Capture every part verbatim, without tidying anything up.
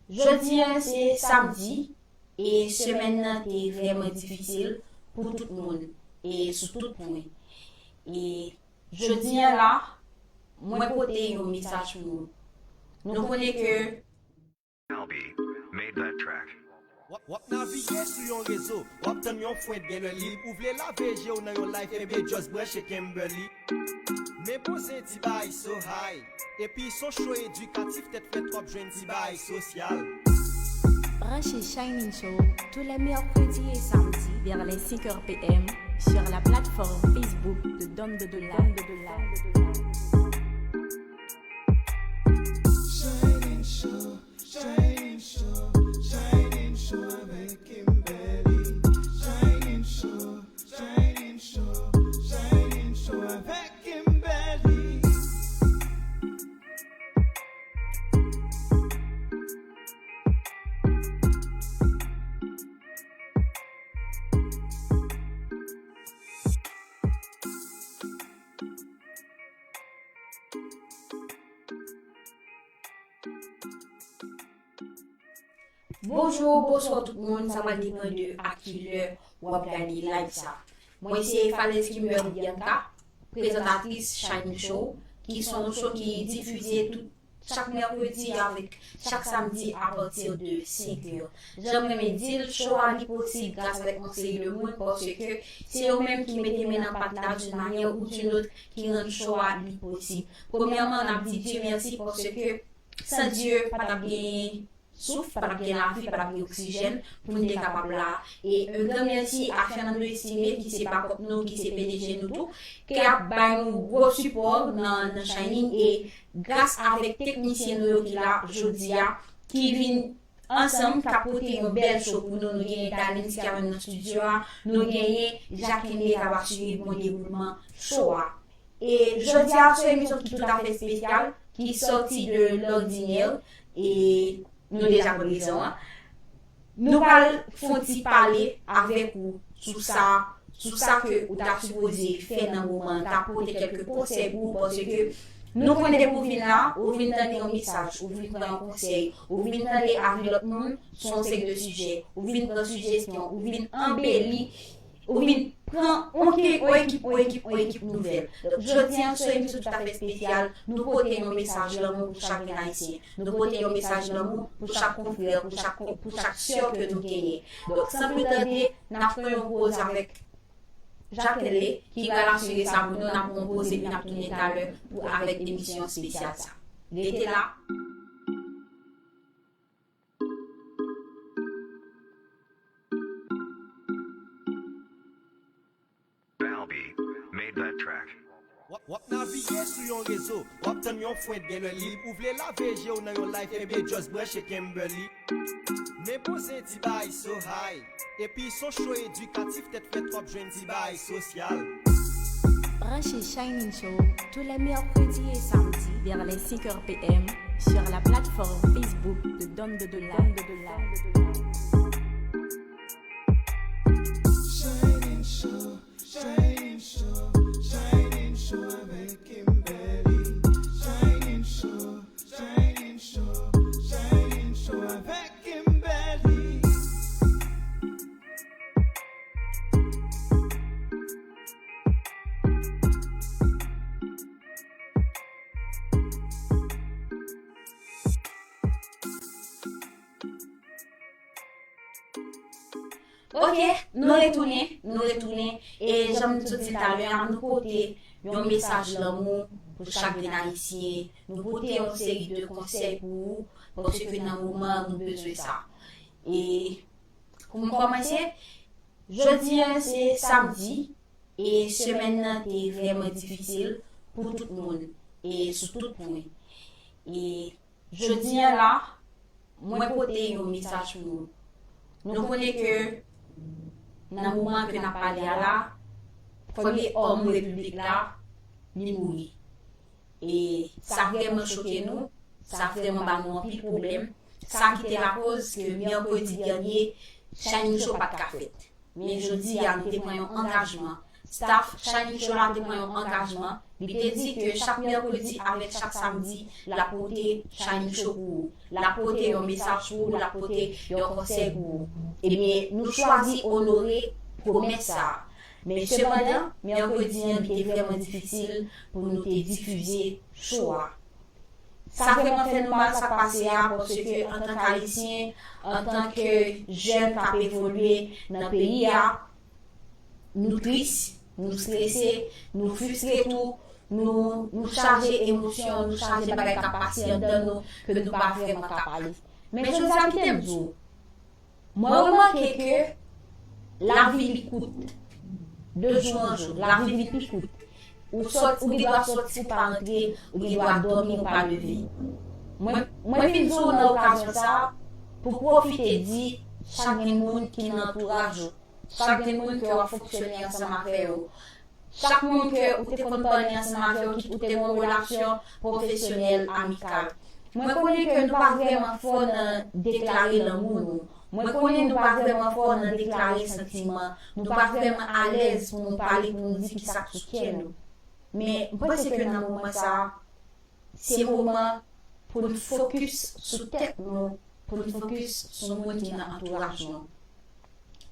Jodi a se samdi, e semèn nan te vrèman difisil pou tout moun, e sou tout pwen. E jodi a la, mwen pote yon mesaj pou nou. Nou konnen ke Albi made that track. W ap, w ap navige sou yon rezo, w ap tann yon fwent gen lè lib. Ou vle lave je w nan yon live, ebyen just branche Kimberly. Men poze ti bagay so high. Epi son show edikatif, tèt frèt w ap jwenn ti bagay sosyal. Branche Shining Show tous les mercredis et samedis vers les cinq heures P M sur la plateforme Facebook de Don Dodola. Shining Show, Shining Show, Shining Show avec Kimberly. Shining Show, Shining Show, Shining Show avec Kimberly. Bonjou, bonswa tout moun, sa pral depann de a ki lè w ap gade live sa. Mwen se Falez Kimberly Bianca, prezantatris Shining Show, ki se yon show ki difize tout chak mèkredi avèk chak samdi apati de senk è. Jan m renmen di l, show a li posib gras avèk yon seri de moun, paske se yo menm ki mete men nan pat la d'une manière ou d'une autre ki rann show a li posib. Premyèman, n ap di Dye mèsi paske san Dye pa t ap gen souf, pa t ap gen lavi, pa t ap gen oksijèn pou n te kapab la. E un grand merci à Fernando Estimé ki se bakòp nou, ki se P D G nou tou, ki ap bay nou gwo sipò nan, nan Shining. E gras avèk teknisyen nou yo ki la jodi a, ki vin ansanm, k ap pote yon bèl show pou nou. Nou genyen Darlene ki avè n nan estidyo a, nou genyen Jacqueline ki ap asire bon dewoulman show a. E jodi a, se yon emisyon ki toutafè espesyal, ki sòti de lòdinè, e nou deja konn rezon an. Nou pral fè yon ti pale avèk ou sou sa, sou sa ke ou ta sipoze fè nan moman an, ta pote kèlke konsèy pou ou, paske nou konnen depi ou vin la, ou vin tande yon mesaj, ou vin pran yon konsèy, ou vin tande avi lòt moun sou yon seri de sijè, ou vin pran sijesyon, ou vin anbeli, ou vin pran yon ke-, yon ekip, yon ekip, yon ekip nouvèl. Donk, jodi a, se yon emisyon toutafè espesyal. Nou pote yon mesaj lanmou pou chak grenn Ayisyen. Nou pote yon mesaj lanmou pou chak konfrè, pou chak kon-, pou chak sè ke nou genyen. Donk, san plis tande, n ap fè yon poz avèk Jacqueline, ki pral asire sa pou nou, n ap pran yon poz epi n ap tounen talè pou, avèk emisyon espesyal sa. Rete la. Balbi made that track. W ap, w ap navige sou yon rezo, w ap tann yon fwent gen lè lib. Ou vle lave je w nan yon live, ebyen just branche Kimberly. Men poze ti bagay so high. Epi son show edikatif, tèt frèt w ap jwenn ti bagay sosyal. Branchez Shining Show tous les mercredis et samedis vers les cinq heures P M sur la plateforme Facebook de Don Dodola. Shining Show, Shining Show, Shining Show avec Kimberly. Shining Show, Shining Show, Shining Show avec Kimberly. Ok, nou retounen, nou retounen. E jan m sot di talè a, nou pote yon mesaj lanmou pou chak grenn Ayisyen. Nou pote yon seri de konsèy pou ou, paske nan moman an, nou bezwen sa. E pou m kòmanse, jodi a se samdi, e semèn nan te vrèman difisil pou tout moun, e sou tout pwen. E jodi a la, mwen pote yon mesaj pou nou. Nou konnen ke nan moman ke n ap pale a la, premye òm repiblik la, li mouri. E sa vrèman choke nou, sa vrèman ba nou anpil pwoblèm. Sa ki te lakoz ke mèkredi dènye, Shining Show pa t ka fèt. Men jodi a, nou te pran yon angajman. Staff Shining Show la te pran yon angajman Li te di ke chak mèkredi avèk chak samdi, l ap pote Shiny Show pou ou. L ap pote yon mesaj pou ou, l ap pote yon konsèy pou ou. Ebyen, nou chwazi onore pwomès sa a. Men sepandan, mèkredi an, li te vrèman difisil pou nou te difize show a. Sa vrèman fè nou mal sa k pase a, paske antank Ayisyen, antank jèn k ap evolye nan peyi a, nou tris, nou strese, nou fristre tou, nou, nou chaje emosyon, nou chaje bagay k ap pase anndan nou ke nou pa vrèman ka pale. Men jodi a, kite m di w, mwen remake ke lavi li kout. De jou an jou, lavi li pi kout. Ou sòt, ou gen dwa sòti, ou pa rantre, ou gen dwa dòmi, ou pa leve. Mwen, mwen vin di w nan okazyon sa a, pou pwofite di chak grenn moun ki nan antouraj ou, chak grenn moun ke w ap fonksyone ansanm avè yo, chak moun ke ou te konn pale ansanm avè yo, kit ou te gen yon relasyon pwofesyonèl, amikal. Mwen konnen ke nou pa vrèman fò nan deklare lanmou nou. Mwen konnen nou pa vrèman fò nan deklare santiman. Nou pa vrèman alèz pou nou pale, pou nou di kisa k sou kè nou. Men, m panse ke nan moman sa a, se moman pou n fokis sou tèt nou, pou n fokis sou moun ki nan antouraj nou.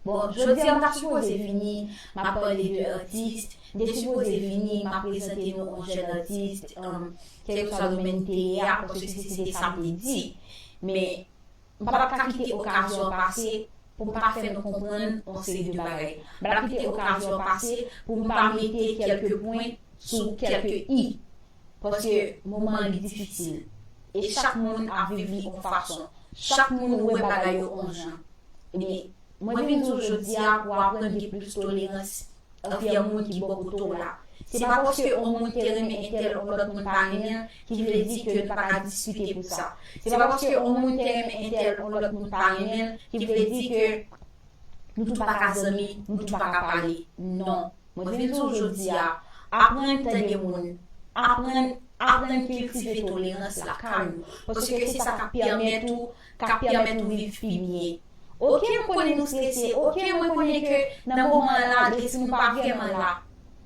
Bon, jodi a m ta sipoze vini, m ap pale de atis, m te sipoze vini, m ap prezante nou yon jèn atis, um, kèlkeswa domèn li te ye a, paske se, se te sa m te di. Men, m pa t ap ka kite okazyon an pase pou m pa fè nou konprann yon seri de bagay. M pa t ap kite okazyon an pase pou m pa mete kèlke pwen sou kèlke i. Paske moman an li difisil. E chak moun ap viv li yon fason. Chak moun wè bagay yo yon jan. Ebyen, mwen vin di w jodi a pou w aprann gen plis tolerans anvè moun ki bò kote w la. Se pa paske yon moun te renmen entèl, yon lòt moun pa renmen l, ki vle di ke nou pa ka diskite pou sa. Se pa paske yon moun te renmen entèl, yon lòt moun pa renmen l, ki vle di ke nou tou pa ka zanmi, nou tou pa ka pale. Non. Mwen vin di w jodi a, aprann tande moun. Aprann, aprann kiltive tolerans lakay ou. Paske se sa k ap pèmèt ou, k ap pèmèt ou viv pi byen. Oke, m konnen nou strese. Oke, mwen konnen ke nan moman an la, gen si nou pa vrèman la.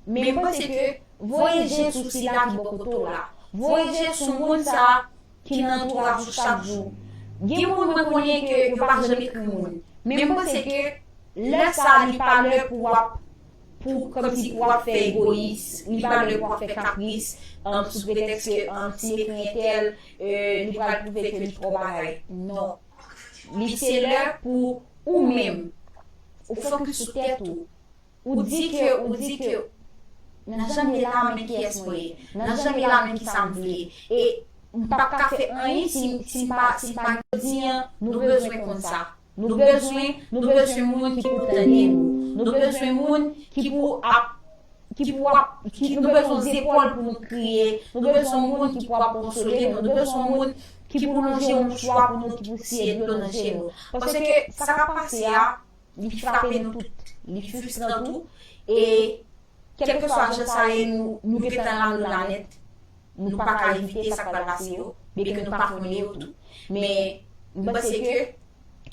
Men m panse ke voye je sou sila ki bò kote w la. Voye je sou moun sa a ki nan antouraj ou chak jou. Gen moun mwen konnen ke yo pa janm ekri moun. Men m panse ke lè sa a, li pa lè pou w ap, pou, kòmsi pou w ap fè egoyis, li pa lè pou w ap fè kapris, um, sou pretèks ke, um, si m ekri entèl, euh, li pral pwouve ke li twò bagay. Non. Li se lè pou ou menm, ou fokis sou tèt ou. Ou di ke, ou di ke, nan jan m ye la, men kiyès mwen ye. Nan jan m ye la, men kisa m vle. E m p ap ka fè anyen si, si m pa, si m pa jodi an, nou bezwen konn sa. Nou bezwen, nou bezwen moun ki pou tande nou. Nou bezwen moun ki pou ap, ki pou ap, ki, nou bezwen zepòl pou nou kriye. Nou bezwen moun ki pou ap konsole nou. Nou bezwen moun ki pou lonje yon mouchwa pou nou, ki pou siye dlo nan je nou. Paske sa k ap pase a, li frape nou tout. Li fristran tou. E kèlkeswa jan sa ye, nou, nou gentan la, nou la nèt. Nou pa ka evite sa k pral pase yo, byenke nou pa konnen yo tou. Men, m panse ke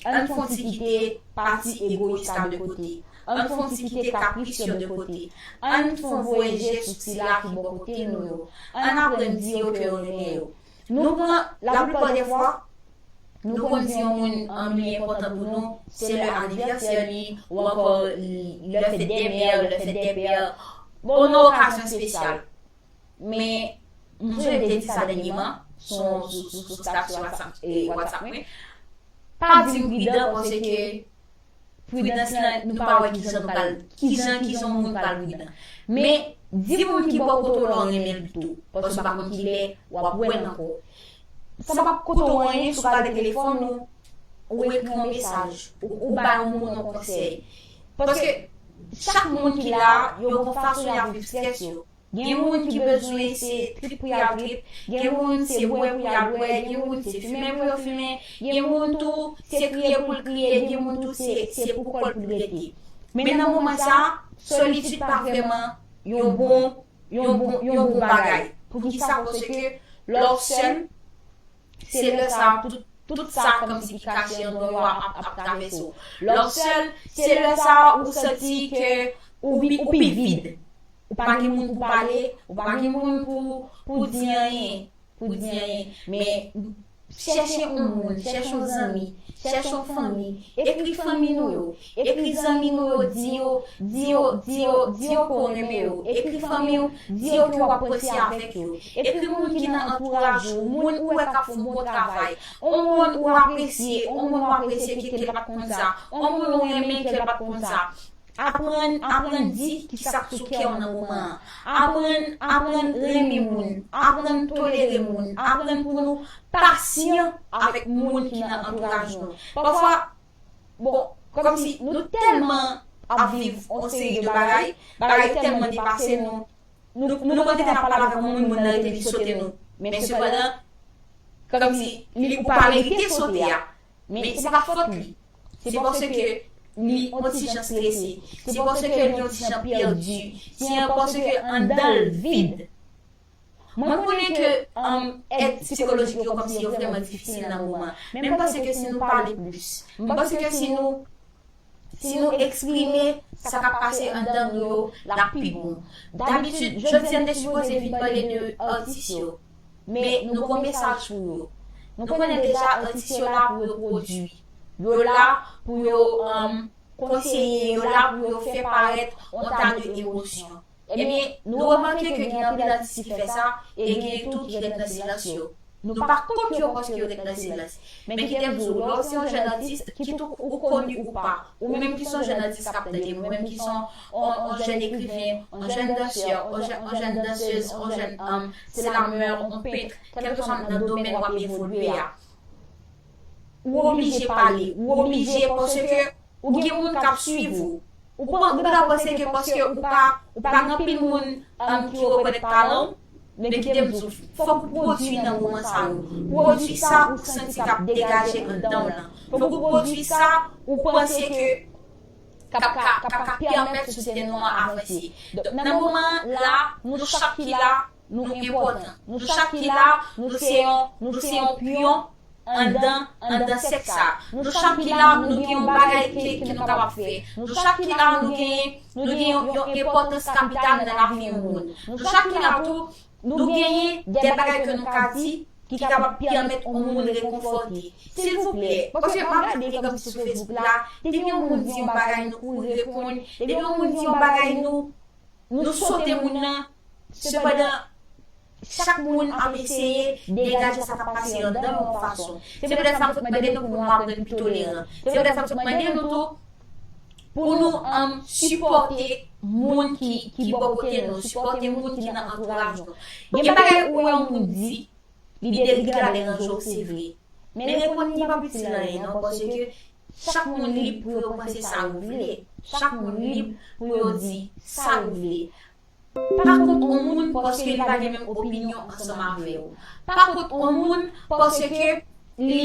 ann fè yon ti kite pati egoyis la de kote. Ann fè yon ti kite kapris yo de kote. Ann fè yon voye je sou sila ki bò kote nou yo. Ann aprann di yo ke nou renmen yo. Nou pran, laplipa dè fwa, nou konn di yon moun, um, li enpòtan pou nou, se lè anivèsè li, ou ankò lè fèt dè mè, lè fèt dè pè, bon, nan okazyon espesyal. Men, m sonje m te di sa dènyèman, sou, sou, sou, sou stati WhatsApp, e, WhatsApp mwen. Pa di m pridan, paske pridans lan, nou pa wè kijan nou pral, kijan, kijan yon moun pral pridan. Men, di moun ki bò kote w la w renmen l tou, paske w pa konn kilè w ap wè l ankò. Sa p ap koute w anyen si w gade telefòn ou, ou ekri yon mesaj, ou, ou bay yon moun yon konsèy. Paske chak moun ki la, yo gen yon fason y ap viv strès yo. Gen moun ki bezwen se trip pou y al trip, gen moun se bwè pou y al bwè, gen moun se fimen pou yo fimen, gen moun tou se kriye pou l kriye, gen moun tou se, se pou kò l pou l rete. Men nan moman sa a, solitid pa vrèman yon bon, yon bon, yon bon bagay. Poukisa? Paske lè w sèl, se lè sa a tout, tout sa kòmsi ki kache anndan w yo ap, ap travèse w. Lè w sèl, se lè sa a ou santi ke ou, ou pi vid. Ou pa gen moun pou pale, ou pa gen moun pou, pou di anyen, pou di anyen. Men chèche yon moun, chèche yon zanmi, chèche yon fanmi, ekri fanmi nou yo, ekri zanmi nou yo, di yo, di yo, di yo, di yo ke w renmen yo, ekri fanmi w, di yo ke w apresye avèk yo, ekri moun ki nan antouraj ou, moun ou wè k ap fè yon bon travay, yon moun ou apresye, yon moun ou apresye ke l pa t konn sa, yon moun ou renmen ke l pa t konn sa. Aprann, aprann di kisa k sou kè w nan moman an. Aprann, aprann renmen moun. Aprann tolere moun. Aprann pou nou pasyan avèk moun ki nan antouraj nou. Pafwa, bon, kòmsi nou tèlman ap viv yon seri de bagay, bagay yo tèlman depase nou, nou, nou konn tande n ap pale avèk yon moun, moun nan rete li sote nou. Men sepandan, kòmsi li, ou pa merite sote a. Men se pa fòt li. Se paske li yon ti jan strese. Se paske li yon ti jan pèdi. Se paske anndan l vid. Mwen konnen ke um, èd sikolojik yo kòmsi yo vrèman difisil nan moman. Men m panse ke si nou pale plis, m panse ke si nou si nou eksprime sa k ap pase anndan nou yo, l ap pi bon. Dabitid, jodi a n te sipoze vin pale de atis yo. Men nou gon mesaj pou yo. Nou konnen deja atis yo la pou yo pwodui. Yo la pou yo um, konseye, yo la pou yo fè parèt yon ta de emosyon. Ebyen, nou remake ke gen anpil atis ki fè sa, e gen tou ki ret nan silans yo. Nou pa kont yo paske yo ret nan silans. Men kite m di w, lè w se yon jèn atis, kit ou, ou koni ou pa, ou menm ki se yon jèn atis k ap tande m, ou menm ki se yon, yon, yon jèn ekriven, yon jèn dansè, yon jèn, yon jèn dansèz, yon jèn um, slamè, yon pent, kèlkeswa nan domèn w ap evolye a. Ou oblije pale, ou oblije paske ou gen moun k ap swiv ou. Ou pa, ou pa panse ke paske ou pa, ou pa gen anpil moun um, ki rekonèt talan w, men kite m di w, fòk ou pwodui nan moman sa yo. Pwodui sa ou santi k ap degaje anndan w lan. Fòk ou pwodui sa ou panse ke k ap ka, k ap ka pèmèt sosyete nou an avanse. Donk, nan moman la, nou chak ki la, nou enpòtan. Nou chak ki la, nou se yon, nou se yon pyon anndan, anndan sèk sa. Nou chak ki la, nou gen yon bagay kle ke nou kapab fè. Nou chak ki la, nou gen, nou gen yon, yon enpòtans kapital nan lavi yon moun. Nou chak ki la tou, nou genyen de bagay ke nou ka di ki kapab pèmèt yon moun rekonfòte. Silvouplè, paske m ap gade kòmsi sou Facebook la, depi yon moun di yon bagay, nou kouri reponn. Depi yon moun di yon bagay, nou, nou sote moun nan. Sepandan, chak moun ap eseye degaje sa k ap pase anndan l yon fason. Se poutèt sa m sot mande nou pou nou aprann pi toleran. Se poutèt sa m sot mande nou tou pou nou um, sipòte moun ki, ki bò kote nou, sipòte moun ki nan antouraj nou. Gen bagay ou wè yon moun di, li de, li genlè deranje w, se vre. Men reponn li p ap itil anyen non, paske chak moun lib pou yo panse sa yo vle. Chak moun lib pou yo di sa yo vle. Pa kont on moun paske li pa gen menm opinyon ansanm avè w. Pa kont on moun paske li,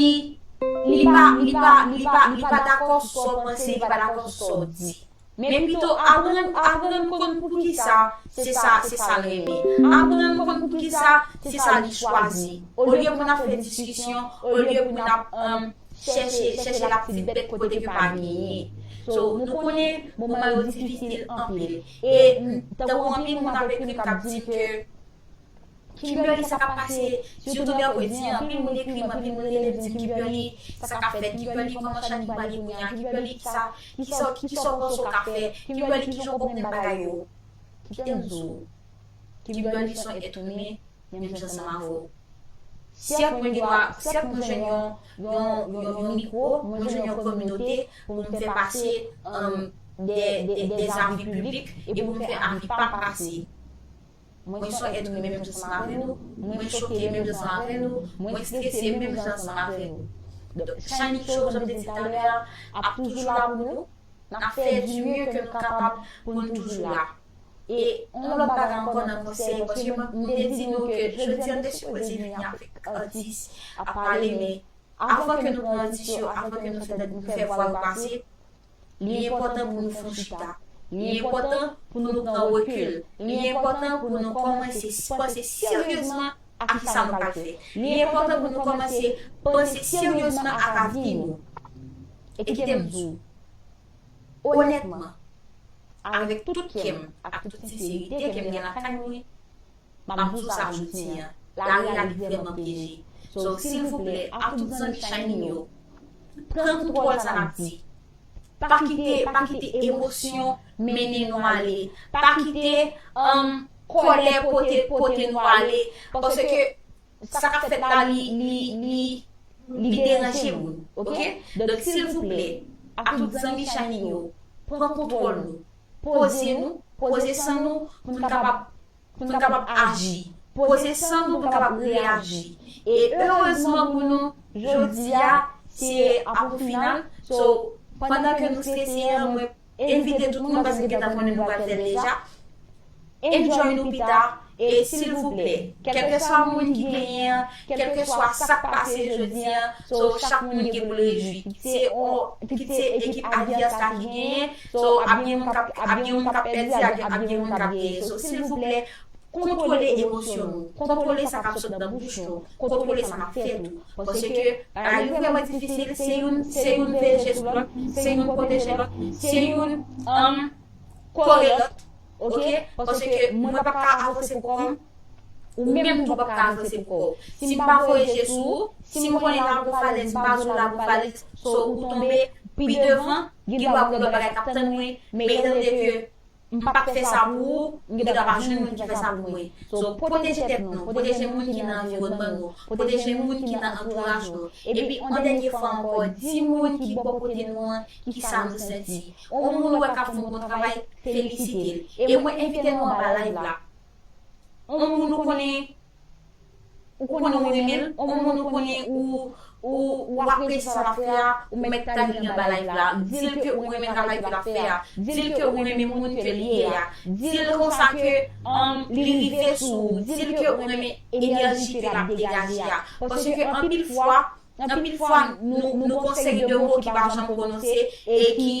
li pa, li pa, li pa, li pa dakò sou sa w panse, li pa dakò sou sa w di. Men pito aprann, aprann konn poukisa se sa, se sa l renmen. Aprann konn poukisa se sa li chwazi. Olye pou n ap fè diskisyon, olye pou n ap um, chèche, chèche la ptit bèt kote ke pa genyen. So, nou konnen moman yo difisil anpil. E tankou anpil moun ap ekri m k ap di m ke Kimberly, sa k ap pase, sitou mèkredi an, anpil moun ekri m, anpil moun rele m, di m, Kimberly, sa k ap fèt, Kimberly, kòman Shanique pale kounye a, Kimberly, kisa, kisa, kisa w panse w ka fè, Kimberly, kijan w konprann bagay yo. Kite m di w, Kimberly se yon èt imen, menm jan ansanm avè w. Sèt, mwen gen dwa, sèt, mwen jwenn yon, yon, yon, yon mikwo, mwen jwenn yon kominote pou m fè pase um, de, de, de zavi piblik e pou m fè avi pa m pase. Mwen se yon èt imen menm jan ansanm avè nou, mwen choke menm jan ansanm avè nou, mwen strese menm jan ansanm avè nou. Donk, Shanique Show, jan m te di talè a, ap toujou la pou nou, n ap fè du mieux ke nou kapab pou nou toujou la. E yon lòt bagay ankò nan konsèy, paske mwen, m te di nou ke jodi a n te sipoze vini avèk atis ap pale, men avan ke nou pran atis yo, avan ke nou fè, nou fè vwa yo pase, li enpòtan pou nou fè yon chita. Li enpòtan pou nou pran rekil. Li enpòtan pou nou kòmanse panse seryezman a kisa nou pral fè. Li enpòtan pou nou kòmanse panse seryezman ak avni nou. E kite m di w, onètman, avèk tout kè m, ak tout senserite ke m gen lakay mwen, m ap di w sa jodi a. Lari a li vrèman pyeje. So, silvouplè, a tout zanmi Shining yo, pran kontwòl sa n ap di. Pa kite, pa kite emosyon mennen nou ale. Pa kite um, kòlè pote, pote nou ale. Paske sa k ap fèt la, li, li, li, li deranje moun. Oke? Donk, silvouplè, a tout zanmi Shining yo, pran kontwòl nou. Poze nou, poze san nou, pou n kapab pou n kapab aji. Poze san nou pou n kapab reyaji. E erezman pou nou, jodi a, se apou final. So, pandan ke nou strese an, mwen envite tout moun, paske gentan konnen nou pral fè l deja. Enjoy nou pita, e silvouplè, kèlkeswa moun ki genyen an, kèlkeswa sa k pase jodi a, so, chak moun gen pou l rejwi. Kit se, o, kit se ekip advès la ki genyen, so, ap gen moun k ap, ap gen moun k ap pèdi, ap gen, ap gen moun k ap genyen. So, silvouplè, kontwole emosyon nou, kontwole sa k ap sot nan bouch nou, kontwole sa n ap fè tou. Paske bagay yo vrèman difisil, se youn, se youn veye je sou lòt, se youn pwoteje lòt, se youn um, kore lòt, oke? Paske mwen p ap ka avanse pou kò m, ou menm tou p ap ka avanse pou kò w. Si m pa voye je sou ou, si m konnen l a gwo falèz, m pa di w l a gwo falèz, so ou tonbe pi devan, gen dwa gen lòt bagay k ap tann mwen, men etandone ke m p ap fè sa pou ou, m gen dwa pa jwenn moun ki fè sa pou mwen. So, pwoteje tèt nou, pwoteje moun ki nan anviwònman nou, pwoteje moun ki nan antouraj nou. Epi, yon dènye fwa ankò, di moun ki bò kote nou an, kisa nou santi. Yon moun ou wè k ap fè yon bon travay, felisite l. E mwen envite nou anba live la. Yon moun ou konnen, ou konnen ou renmen l, yon moun ou konnen ou, ou, ou apresye sa l ap fè a, ou mèt tag li anba live la. Di l ke ou renmen travay ke l ap fè a. Di l ke ou renmen moun ke l ye a. Di l konsa ke um, li rive sou ou. Di l ke ou renmen enèji ke l ap degaje a. Paske anpil fwa, anpil fwa, nou, nou gon seri de mo ki pa janm pwononse e ki,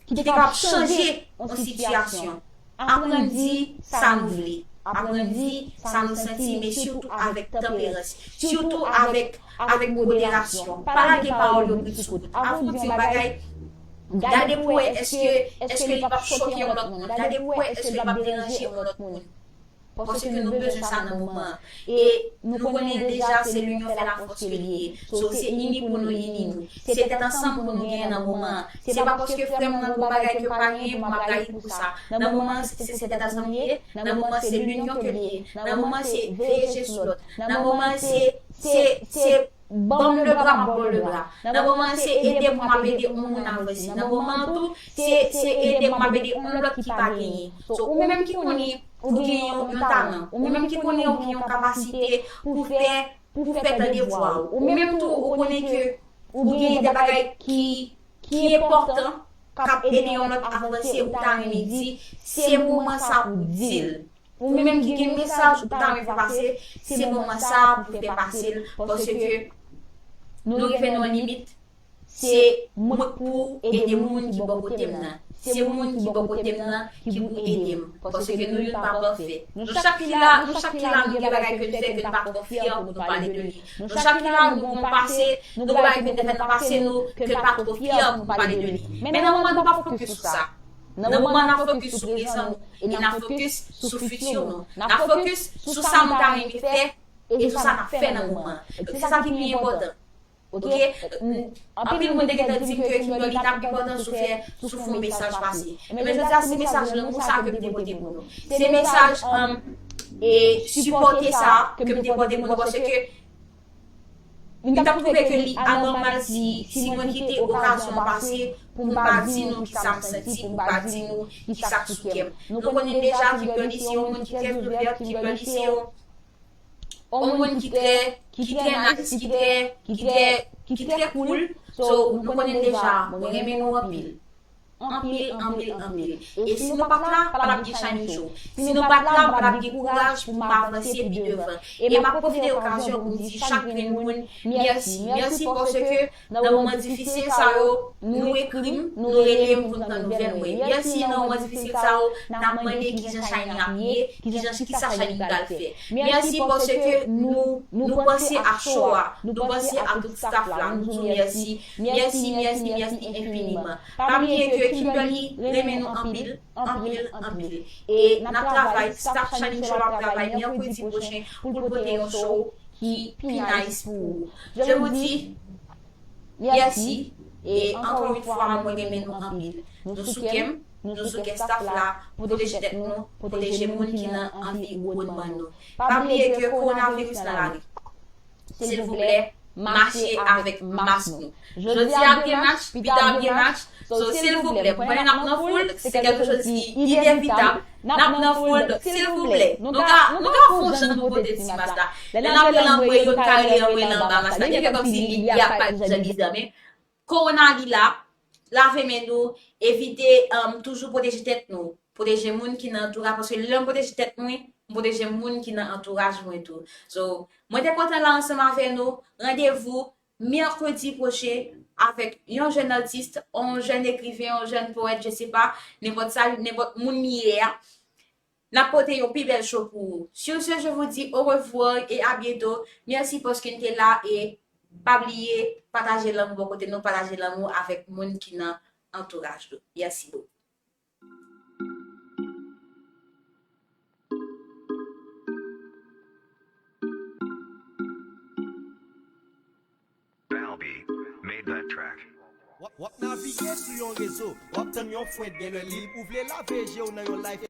ki te kapab chanje yon sitiyasyon. Aprann di sa nou vle. Aprann di sa nou santi, men sitou avèk tanperans. Sitou avèk, avèk moderasyon. Pa lage pawòl yo brutskout. Avan w di yon bagay, gade pou wè èske, èske li p ap choke yon lòt moun. Gade pou wè èske li p ap deranje yon lòt moun. Paske nou bezwen sa nan moman an. E nou konnen deja se linyon fè lafòs ke li ye. So, se ini pou nou ini nou. Se tèt ansanm pou nou genyen nan moman an. Se pa paske frè m nan gon bagay ke m pa genyen pou m ap rayi l pou sa. Nan moman an, se, se tèt ansanm li ye. Nan moman an, se linyon ke li ye. Nan moman an, se veye je sou lòt. Nan moman an, se, se, se ban m lebra, m ap ba w lebra. Nan moman an, se ede pou m ap ede yon moun avanse. Nan moman an tou, se, se ede pou m ap ede yon lòt ki pa genyen. So, ou menm ki konnen ou gen yon, yon talan, ou menm ki konnen ou gen yon kapasite pou fè, pou fè tande vwa w. Ou menm tou, ou konnen ke ou gen de bagay ki, ki enpòtan, k ap ede yon lòt avanse, ou ta renmen di, se moman sa pou di l. Ou menm ki gen mesaj ou ta renmen fè pase, se moman sa pou fè pase l, paske nou rive nan yon limit, se mwen k pou ede moun ki bò kote m nan. Se moun ki bò kote m nan ki pou ede m, paske nou youn pa pafè. Nou chak ki la, nou chak ki la, nou gen bagay ke n fè ke n pa twò fyè pou nou pale de li. Nou chak ki la, nou gen yon pase, nou gen bagay ke n te fè nan pase nou, ke n pa twò fyè pou nou pale de li. Men nan moman n ap fokis sou sa. Nan moman n ap fokis sou prezan nou, e n ap fokis sou fiti nou. N ap fokis sou sa nou ta renmen fè, e sou sa n ap fè nan moman an. Se sa ki pi enpòtan. Oke? Anpil moun te gentan di m ke Kimberly t ap pi kontan si w fè, si w fè yon mesaj pase. Ebyen, jodi a, se mesaj lanmou sa ke m te pote pou nou. Se mesaj, um, e sipòte sa ke m te pote pou nou, paske m t ap twouve ke li anòmal si, si mwen kite okazyon an pase pou m pa di nou kisa m santi, pou m pa di nou kisa k sou kè m. Nou konnen deja Kimberly se yon moun ki trè ouvè, Kimberly se yon yon moun ki trè, ki trè nice, ki trè, ki trè, ki trè cool. So, nou konnen deja, mwen renmen nou anpil. Anpil, anpil, anpil. E si nou pa t la, pa t ap gen Shining Show. Si nou pa t la, pa t ap gen kouraj pou m avanse pi devan. E m ap pwofite okazyon pou m di chak grenn moun mèsi. Mèsi paske nan moman difisil sa yo, nou ekri m, nou rele m pou n tann nouvèl mwen. Mèsi nan moman difisil sa yo, n ap mande kijan Shining ap ye, kijan, kisa Shining pral fè. Mèsi paske nou, nou panse a show a, nou panse a tout staff la, nou di w mèsi, mèsi, mèsi, mèsi enfiniman. Pa bliye ke Kimberly renmen nou anpil, anpil, anpil. E n ap travay, staff Shining Show ap travay mèkredi pwochen pou l pote yon show ki pi nice pou ou. Je vous dis merci. E ankò yon fwa, mwen renmen nou anpil. Nou sou kè m, nou sou kè staff la, pwoteje tèt nou, pwoteje moun ki nan anviwònman nou. Pa bliye ke kowonaviris nan lari. Silvouplè, mache avèk mask nou. Jodi a ap gen match, pita ap gen match. So, silvouplè, pandan n ap nan foul, se kèlkechoz ki inevitab. N ap nan foul, donk, silvouplè, nou ka, nou ka fè yon jan pou pote ti mask la. Lè n ap pran lanmwe, yo ka rele lanmwe la anba mask la. Gen kè kòmsi li, li ap parèt jan li ye a, men kowona li la, lave men nou, evite, um, toujou pwoteje tèt nou, pwoteje moun ki nan antouraj, paske lè n pwoteje tèt mwen, m pwoteje moun ki nan antouraj mwen tou. So, mwen te kontan la ansanm avè nou. Randevou mèkredi pwochen avèk yon jèn atis, yon jèn ekriven, yon jèn powèt, je sais pas, nenpòt sa, nenpòt moun li ye a. N ap pote yon pi bèl show pou ou. Sur ce, je vous dis au revoir et à bientôt. Mèsi paske n te la e pa bliye pataje lanmou bò kote nou, pataje lanmou avèk moun ki nan antouraj nou. Mèsi bokou. Balbi made that track. W ap navige sou yon rezo, w ap tann yon fwent gen lè lib. Ou vle lave je w nan yon life